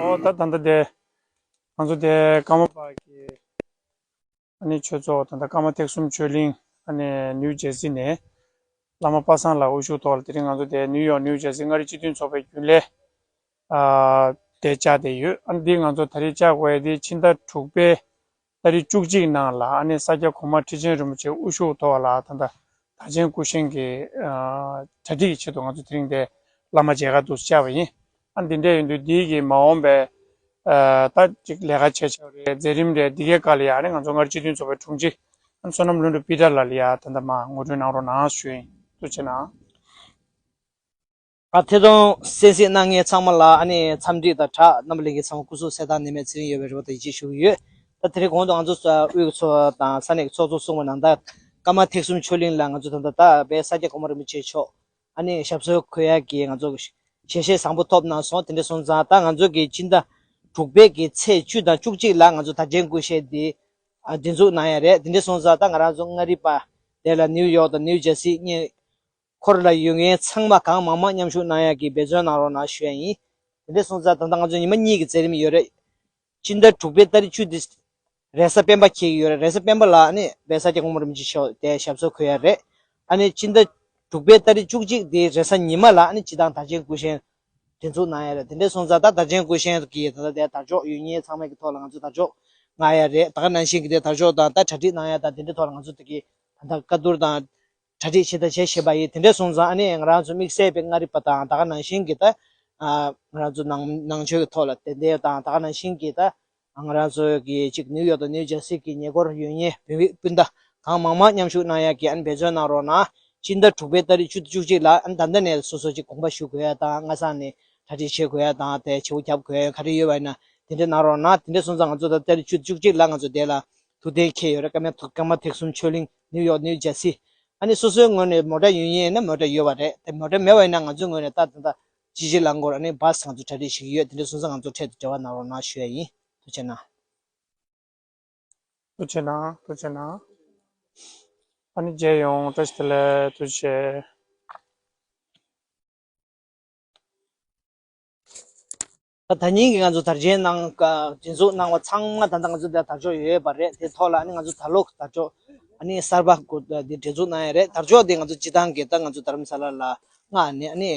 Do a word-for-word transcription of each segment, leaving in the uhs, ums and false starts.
ཨོ་ད་ད་ལྟ་དེ་ང་ཚོ་དེ་ཀརྨ་པ་གི་ཨ་ནི་ཆོས་ཚོགས་ད་ལྟ་ཀརྨ་ཐེག་གསུམ་ཆོས་གླིང་ཨ་ནི་ནིའུ་ཇར་སི་ནས་བླ་མ་པ་སངས་ལགས་དབུ་བཞུགས་ཐོག་ལ་དེ་རིང་ང་ཚོ་དེ་ནིའུ་ཡོག་ནིའུ་ཇར་སི་མངའ་རིས་སྤྱི་མཐུན་ཚོགས་པའི་རྒྱུན་ལས་ཨ་དེ་བཅར་བསྡད་ཡོད། ཨ་ནི་འདི་ང་ཚོ་ད་རེས་བཅར་དགོས་ཡ་དེ་ཕྱི་ཟླ་དྲུག་པའི་ཏ་རིག་བཅུ་གཅིག་ནང་ལ་ཨ་ནི་ས་སྐྱ་གོང་མ་ཁྲི་ཆེན་རིན་པོ་ཆེ་དབུ་བཞུགས་ཐོག་ལ་ད་ལྟ་དར་ཆེན་སྐུ་བཞེངས་ཀྱི་ཨ་གྲ་སྒྲིག་གི་ཆེད་དུ་ང་ཚོ་དེ་རིང་འདིར་བླ་མ་མཇལ་ཁ་འདུག་བཅར་བ་ཡིན། ཨ་འདི་འདྲ་ཡིན་དུས་འདི་གི་མ་འོངས་པའི་ཨ་ད་ཅིག་ལས་ཀ་བྱེད་བྱ་བ་རེད། མཛད་རིམ་རེད། འདི་གའི་སྐོར་ལ་ཡང་ཨ་ནི་ང་ཚོ་མངའ་རིས་སྤྱི་མཐུན་ཚོགས་པའི་དྲུང་ཆེ་ཨ་ནི་བསོད་ནམས་ལྷུན་གྲུབ་པི་ཏར་ལགས་ལ་ཡང་ད་ལྟ་མར་ངོ་སྤྲོད་གནང་རོགས་གནང་ཞུ་ཡིན། ཐུགས་རྗེ་གནང་། ཨ་ཐེ་ཚོམ་གསན་གཟིགས་གནང་མཁན་ཚང་མ་ལ་ཨ་ནི་འཚམས་འདྲི་དང་སྦྲགས་རྣམ་པ་ལྷན་རྒྱས་ཚང་མ་སྐུ་གཟུགས་གསལ་ཐང་ནད་མེད་ཚེ་རིང་ཡོད་པའི་རེ་བ་དང་ཡིད་ཆེས་ཞུ་གི་ཡོད། ད་དེ་རིང་གོང་དུ་ང་ཚོ་ས་དབུས་ཀྱི་ཚོགས་དང་ས་གནས་ཀྱི་ཚོགས་གཙོ་གསུངས་པ་ནང་ལྟར་ཀརྨ་ཐེག་གསུམ་ཆོས་གླིང་ལ་ང་ཚོ་ད་ལྟ་ད་བའི་ས་སྐྱ་གོང་མ་རིན་པོ་ཆེ་མཆོག་ཨ་ནི་ཞབས་སོར་འཁོད་ཡག་གི་ང་ཚོ་ཞལ་བཞེས་བཟང་པོ་ཐོབ་གནང་སོང་། དེ་འདྲ་སོང་ཙང་ད་ང་ཚོ་གི་སྤྱི་ཟླ་དྲུག་པའི་གི་ཚེས་བཅུ་དང་བཅུ་གཅིག་ལ་ང་ཚོ་དར་ཆེན་སྐུ་བཞེངས་འདི་ཨ་སྒྲེང་འཛུགས་གནང་ཡ་རེད། དེ་འདྲ་སོང་ཙང་ད་ང་རང་ཚོ་མངའ་རིས་པ་དེ་ལ་ནིའུ་ཡོག་དང་ནིའུ་ཇར་སི་གཉིས་འཁོར་ལ་ཡོད་མཁན་ཚང་མ་གང་མང་མང་མཉམ་ཞུགས་གནང་ཡག་གི་འབད་བརྩོན་གནང་རོགས་གནང་ཞུ་ཡ་ཡིན། དེ་འདྲ་སོང་ཙང་ད་ལྟ་ང་ཚོ་ཉི་མ་གཉིས་ཀྱི་མཛད་རིམ་ཡོད་རེད། སྤྱི་ཟླ་དྲུག་པའི་ཏ་རིག་བཅུ་དེ་རེས་གཟའ་སྤེན་པ་འཁེལ་གྱི་ཡོད་རེད། རེས་གཟའ་སྤེན་པ་ལ་ནི་བའི་ས་སྐྱ་གོང་མ་རིན་པོ་ཆེ་མཆོག་དེ་ཞབས་སོར་འཁོད་ཡ་རེད། ཨ་ནི་སྤྱི་ཟླ་དྲུག་པའི་ཏ་རིག་བཅུ་གཅིག་དེ་རེས་གཟའ་ཉི་མ་ལ་ཨ་ནི་སྤྱི་བཏང་དར་ཆེན་སྐུ་བཞེངས་སྒྲེང་འཛུགས་གནང་ཡ་རེད། དེ་འདྲ་སོང་ཙང་ད་དར་ཆེན་སྐུ་བཞེངས་ཀྱི་ད་ལྟ་དེ་དར་ལྕོག་ཡོད་མཁན་ཚང་མའི་གི་ཐོག་ལ་ང་ཚོ་དར་ལྕོག་མངགས་ཡ་རེད། ད་ག་ནང་བཞིན་གྱི་དེ་དར་ལྕོག་དང་ད་གྲ་སྒྲིག་གནང་ཡ་དང་དེ་འདྲའི་ཐོག་ལ་ང་ཚོ་དེ་གི་ད་ལྟ་བཀའ་བསྡུར་དང་གྲ་སྒྲིག་བྱེད་དང་བྱེད་བཞིན་པ་ཡིན། དེ་འདྲ་སོང་ཙང་ཨ་ནི་ང་རང་ཚོ་དམིགས་བསལ་པའི་མངའ་རིས་པ་དང་ད་ག་ནང་བཞིན་གྱི་ད་ང་རང་ཚོ་ནང་ནང་ཆོས་ཀྱི་ཐོག་ལ་དེ་འདྲ་དང་ད་ག་ནང་བཞིན་གྱི་ད་ང་རང་ཚོ་གི་ཅིག་ནིའུ་ཡོག་དང་ནིའུ་ཇར་སི་གི་ཉེ་འཁོར་ཡོད་མཁན་བོད་རིགས་སྤུན་ཟླ་གང་མང་མང་མཉམ་ཞུགས་གནང་ཡག་གི་ཨ་ནི་འབད་བརྩོན་གནང་རོགས་གནང་། སྤྱི་ཟླ་དྲུག་པའི་ཏ་རིག་བཅུ་བཅུ་གཅིག་ལ་ཨ་ནི་ད་ལྟ་ནས་སོ་སོ་ཅིག་དགོངས་པ་ཞུ་དགོས་ཡ་དང་སྔ་ས་ནས་གྲ་སྒྲིག་བྱེད་དགོས་ཡ་དང་དེ་བྱེད་པོ་རྒྱབ་དགོས་ཡ་ག་རེ་ཡོད་པ་ཡིན་ན་དེ་འདྲ་གནང་རོགས་གནང་། དེ་འདྲ་སོང་ཙང་ང་ཚོ་ད་ཏ་རིག་བཅུ་བཅུ་གཅིག་ལ་ང་ཚོ་དེ་ལ་ཐུགས་གཏན་འཁེལ་ཡོད་རེད། ཀརྨ་ཐུ་ཀརྨ་ཐེག་གསུམ་ཆོས་གླིང་ནིའུ་ཡོག་ནིའུ་ཇར་སི། ཨ་ནི་སོ་སོའི་ངོས་ནས་མོ་ཊ་ཡོད་མཁན་ཡིན་ན་མོ་ཊ་ཡོད་པ་རེད། དེ་མོ་ཊ་མེད་པ་ཡིན་ན་ང་ཚོའི་ངོས་ནས་ད་ད་ལྟ་སྤྱི་བྱེ་རླངས་འཁོར་ཨ་ནི་བྷ་སི་ང་ཚོ་གྲ་སྒྲིག་བྱེད་ཀྱི་ཡོད། དེ་འདྲ་སོང་ཙང་ང་ཚོ་འཕྲལ་དུ་འབྲེལ་བ་གནང་རོགས་གནང་ཞུ་ཡ་ཡིན། ཐུགས་རྗེ་གནང་། ཐུགས་རྗེ་གནང་། ཐུགས་རྗེ་གནང་། ཨ་ནི་མཇལ་ཡོང་། བཀྲ་ཤིས་བདེ་ལེགས། ཐུགས་རྗེ་ཆེ། ད་ད་ཉིན་གྱི་ང་ཚོ་དར་ཆེན་གནང་སྒྲེང་འཛུགས་གནང་བ་ཚང་མ་ད་ལྟ་ང་ཚོ་དེ་དར་ལྕོག་ཡོད་པ་རེད། དེ་ཐོག་ལ་ཨ་ནི་ང་ཚོ་ད་ལོ་དར་ལྕོག་ཨ་ནི་གསར་པ་འདི་སྒྲེང་འཛུགས་གནང་ཡ་རེད། དར་ལྕོག་དེ་ང་ཚོ་སྤྱི་བཏང་གི་ད་ང་ཚོ་རྡ་རམ་ས་ལ་ལ་མངགས་ནས་ཨ་ནི་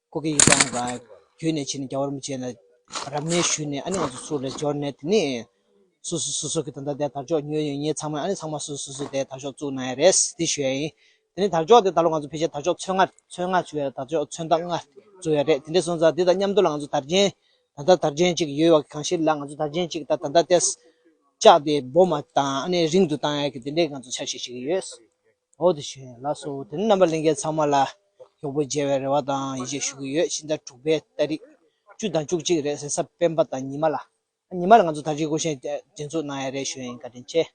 སྐུ་སྒེར་ཡིག་ཚང་བརྒྱུད་ནས་ཕྱིན་ནས་རྒྱལ་བ་རིན་པོ་ཆེ་ལ་རབ་གནས་ཞུས་ནས་ཨ་ནི་ང་ཚོ་ཚུར་ལ་འབྱོར་ནས་དེ་ནས་སོ་སོ་སོ་སོ་གི་ད་ལྟ་དེ་དར་ལྕོག་ཉོས་ཡོད་མཁན་ཚང་མ་ཨ་ནི་ཚང་མ་སོ་སོ་སོ་སོ་དེ་དར་ལྕོག་བཙུགས་གནང་ཡ་རེད་འདི་ཞུ་ཡ་ཡིན། དེ་ནས་དར་ལྕོག་དེ་ད་ལོ་ང་ཚོ་ཕལ་ཆེར་དར་ལྕོག་ཚོན་ལྔ་ཚོན་ལྔ་བཙུགས་ཡ་རེད། དར་ལྕོག་ཚོན་མདོག་ལྔ་བཙུགས་ཡ་རེད། དེ་འདྲ་སོང་ཙང་འདི་དང་མཉམ་དུ་ལ་ང་ཚོ་དར་ཆེན་ད་ལྟ་དར་ཆེན་གཅིག་ཡོད་པ་གང་ཞིག་ལ་ང་ཚོ་དར་ཆེན་གཅིག་ད་ད་ལྟ་ཏེས་ལྕགས་དེ་སྦོམ་དང་ཨ་ནི་རིང་དུ་བཏང་ཡ་གི་དེ་འདྲས་ང་ཚོ་འཆར་གཞི་བྱེད་ཀྱི་ཡོད། འོ་དེ་བཞིན་ལགས་སོ། དེ་ནས་རྣམ་པ་ལྷན་རྒྱས་ཚང་མ་ལ་མགྱོགས་པོ་མཇལ་བའི་རེ་བ་དང་ཡིད་ཆེས་ཞུ་གི་ཡོད། ཕྱི་ཟླ་དྲུག་པའི་ཏ་རིག་བཅུ་དང་བཅུ་གཅིག་རེད། རེས་གཟའ་སྤེན་པ་དང་ཉི་མ་ལ། ཉི་མ་ལ་ང་ཚོ་དར་རྒྱས་སྐུ་བཞེངས་སྒྲེང་འཛུགས་གནང་ཡ་རེད་ཞུ་ཡ་ཡིན། བཀའ་དྲིན་ཆེ།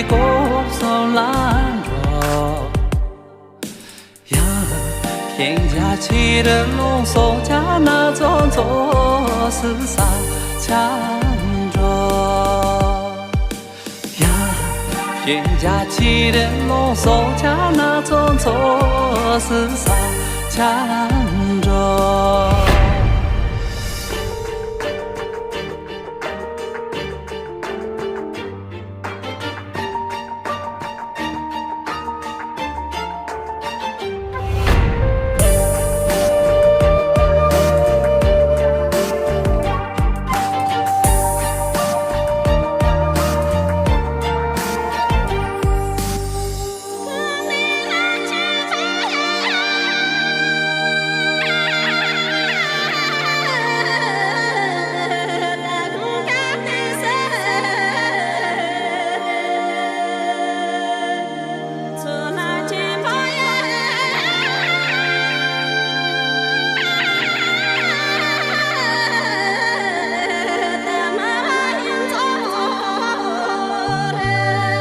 སྐོར་གསུམ་ལ་འགྲོ། ཡང་ཤིང་བྱ་ཆེ་རི་ལུང་སོགས་ཀྱང་སྣ་ཚོགས་ཚོགས་སུ་ས་ཆ་འགྲོ། ཡང་ཤིང་བྱ་ཆེ་རི་ལུང་སོགས་ཀྱང་སྣ་ཚོགས་ཚོགས་སུ་ས་ཆ་འགྲོ།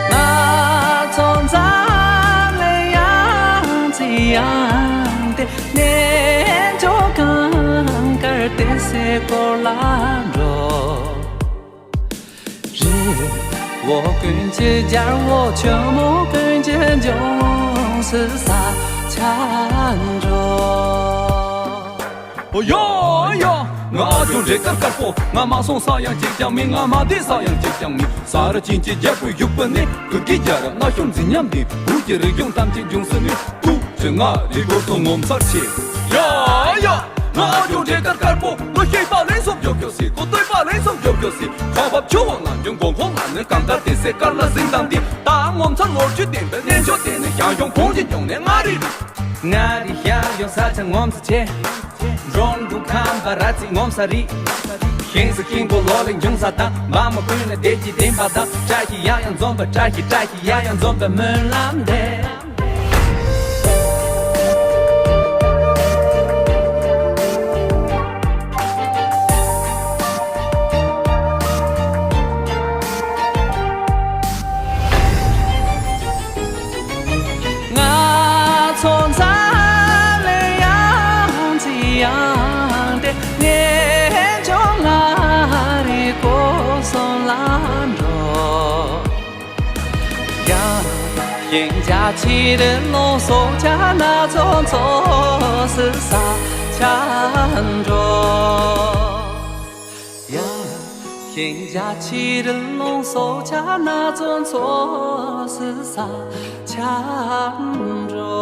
ང་ཚོ་འཛམ་གླིང་ཡང་ཅི་ཡང་དེ་གནས་མཆོག་གངས་དཀར་ཏི་སེ་སྐོར་ལ་འགྲོ། རི་བོ་ཀུན་གྱི་རྒྱལ་པོ་ཆེན་མོ་ཀུན་གྱི་ལྗོངས་སུ་ས་ཆ་འགྲོ། ཨོ་ཡ་ཡ། ང་ཨ་ཅོ་འབྲས་དཀར་དཀར་པོ། ང་མ་སོང་ས་ཡང་གཅིག་ཀྱང་མིན། ང་མ་བསྡད་ས་ཡང་གཅིག་ཀྱང་མིན། ས་ར་ཅན་གྱི་རྒྱལ་པོའི་བཞུགས་པ་ནི། གུར་གྱི་རྒྱལ་རབས་རྣ་ཤོར་འཛིན་སྙམ་འདི། བོད་ཀྱི་རིག་གཞུང་ཐམས་ཅད་འབྱུང་སྲིད་ནི། ཐུགས་ཆེ་ང་རི་སྐོར་སོང་ངོ་མཚར་ཆེ། ཡ་ཡ། ང་ཨ་ཅོ་འབྲས་དཀར་དཀར་པོ། ལོ་ཤེས་པ་ལེན་སོང་མགྱོགས་མགྱོགས་སི། གོ་ཐོས་པ་ལེན་སོང་མགྱོགས་མགྱོགས་སི། ཁ་བབ་ཆུ་བོ་ནང་འབྱུང་གོང་ཁོང་ལ་ནི། གང་ལྟར་དེ་སེ་དཀར་ལ་གཟིགས་དང་འདི། ད་ངོ་མཚར་ལོ་རྒྱུས་ལྡན་པའི་གནས་མཆོག་དེ་ནི། ཞང་ཞུང་ཁོང་གི་འབྱུང་གནས་མངའ་རིས་རི། མངའ་རིས་ཞང་ཞུང་ས་ཆ་ངོ་མཚར་ཆེ། འབྲོང་འབྲུག་ཁམས་པ་ར་རྩེ་ངོ་མཚར་རི། ཤིང་བཟོ་ཤིང་ཕོ་ལོ་ལེགས་འབྱུང་ས་དང་། འབངས་མི་ཀུན་ལ་བདེ་སྐྱིད་ལྡན་པ་དང་། བཀྲ་ཤིས་ཡང་ཡང་འཛོམས་པ། བཀྲ་ཤིས་བཀྲ་ཤིས་ཡང་ཡང་འཛོམས་པའི་སྨོན་ལམ་འདེབས། ང་ཚོ་འཛམ་གླིང་ཡང་ཅི་ཡང་དེ་གནས་མཆོག་མངའ་རིས་སྐོར་གསུམ་ལ་འགྲོ། ཡང་ཤིང་བྱ་ཆེ་རི་ལུང་སོགས་ཀྱང་སྣ་ཚོགས་ཚོགས་སུ་ས་ཆ་འགྲོ། ཡང་ཤིང་བྱ་ཆེ་རི་ལུང་སོགས་ཀྱང་སྣ་ཚོགས་ཚོགས་སུ་ས་ཆ་འགྲོ།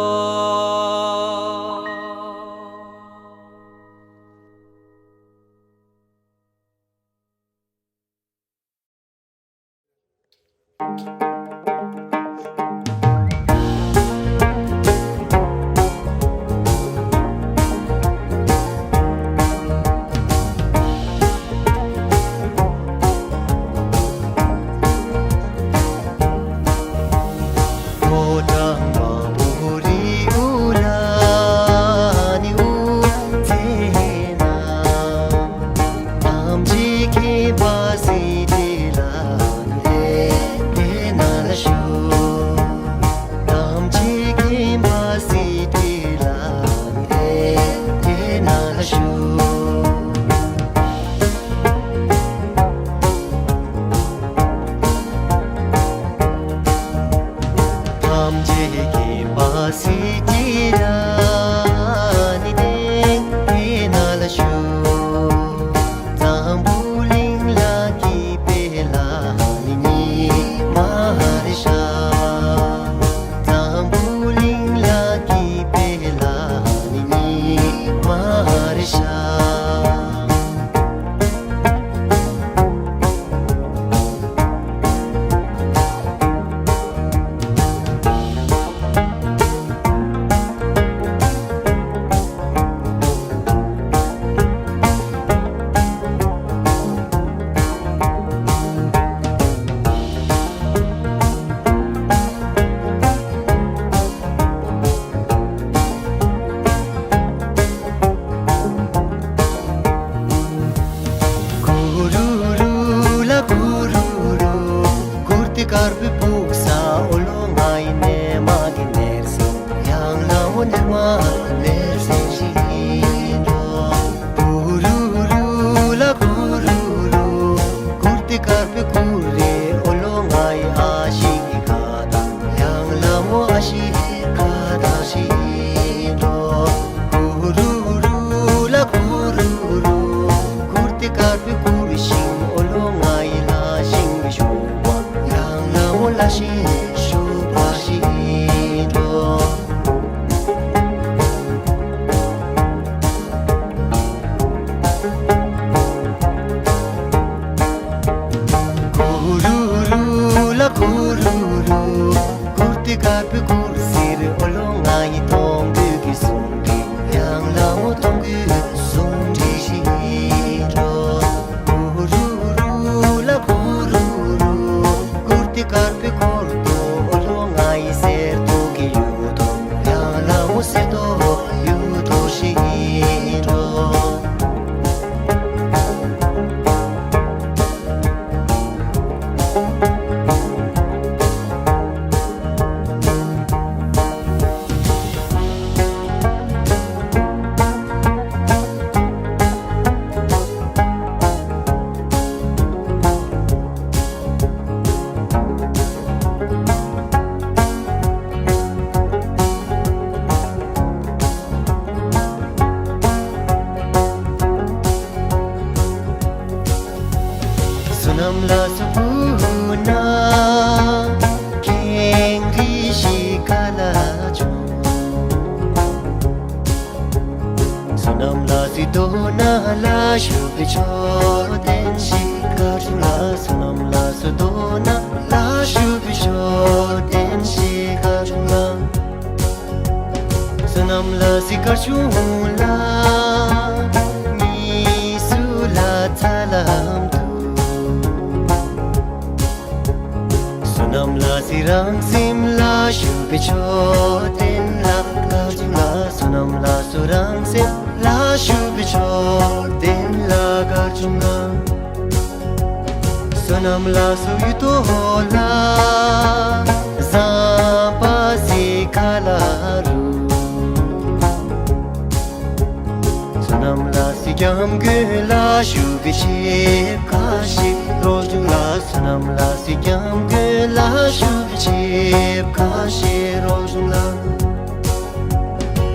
ཐམས་ཅད་མཁྱེན་པ་སྲས་ཀྱི་ར་ནི་སྟེང་དེ་ན་ལ་བཞུགས། འཛམ་བུ་གླིང་ལ་སྐྱིད་པའི་ལ་ནི་ཉི་མ་རེ་ཤར། འཛམ་བུ་གླིང་ལ་སྐྱིད་པའི་ལ་ནི་ཉི་མ་རེ་ཤར། ལ་སུ་བུ་ན་ཁེངས་རི་ཞིག་ག་ལ་བྱུང་། བསོད་ནམས་ལ་སི་དོ་ན་ལ་ཞུ་བི་ཆོ་དན་ཞིག་ག་བྱུང་ལ། བསོད་ནམས་ལ་སུ་དོ་ན་ལ་ཞུ་བི་ཆོ་དན་ཞིག་ག་བྱུང་ལ། བསོད་ནམས་ལ་སི་གར་བྱུང་ལ། མི་སུ་ལ་ཚ་ལམ་དུ། བསོད་ནམས་ལ་སི་རང་སེམས་ལ་ཞུ་བི་ཆོ་དན་ལ་གར་བྱུང་ལ། བསོད་ནམས་ལ་སུ་རང་སེམས་ལ་ཞུ་བི་ཆོ་དན་ལ་གར་བྱུང་ལ། བསོད་ནམས་ལ་སུ་ཡུ་ཏོ་ལ་ཟམ་པ་སི་ཁ་ལ་རུ། བསོད་ནམས་ལ་སི་སྐྱབས་མགོན་ལ་ཞུ་བི་ཆེབ་ཁ་ཤས་རོ་བྱུང་ལ། བསོད་ནམས་ལ་སི་སྐྱབས་མགོན་ལ་ཞུ་བི་ཆེབ་ཁ་ཤས་རོ་བྱུང་ལ།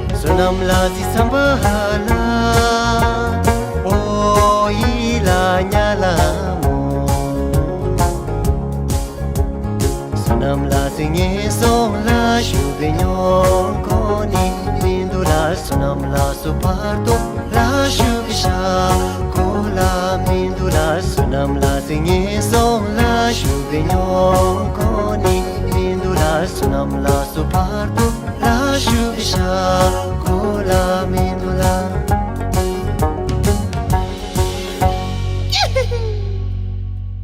བསོད་ནམས་ལ་སི་སམ་པ་ཧ་ལ་ཨོ་ཡི་ལ་ཉ་ལ་མོ། བསོད་ནམས་ལ་སི་ངན་སོང་ལ་ཞུ་བི་ཉོ་ཁོ་ནི་མི་འདུག་ལ། བསོད་ནམས་ལ་སུ་བར་དོ་ལ་ཞུ་བི་ཤ་ཁོ་ལ་མི་འདུག་ལ། བསོད་ནམས་ལ་སི་ངན་སོང་ལ་ཞུ་བི་ཉོ་ཁོ་ནི་མི་འདུག་ལ། བསོད་ནམས་ལ་སུ་བར་དོ་ལ་ཞུ་བི་ཤ་ཁོ་ལ་མི་འདུག་ལ།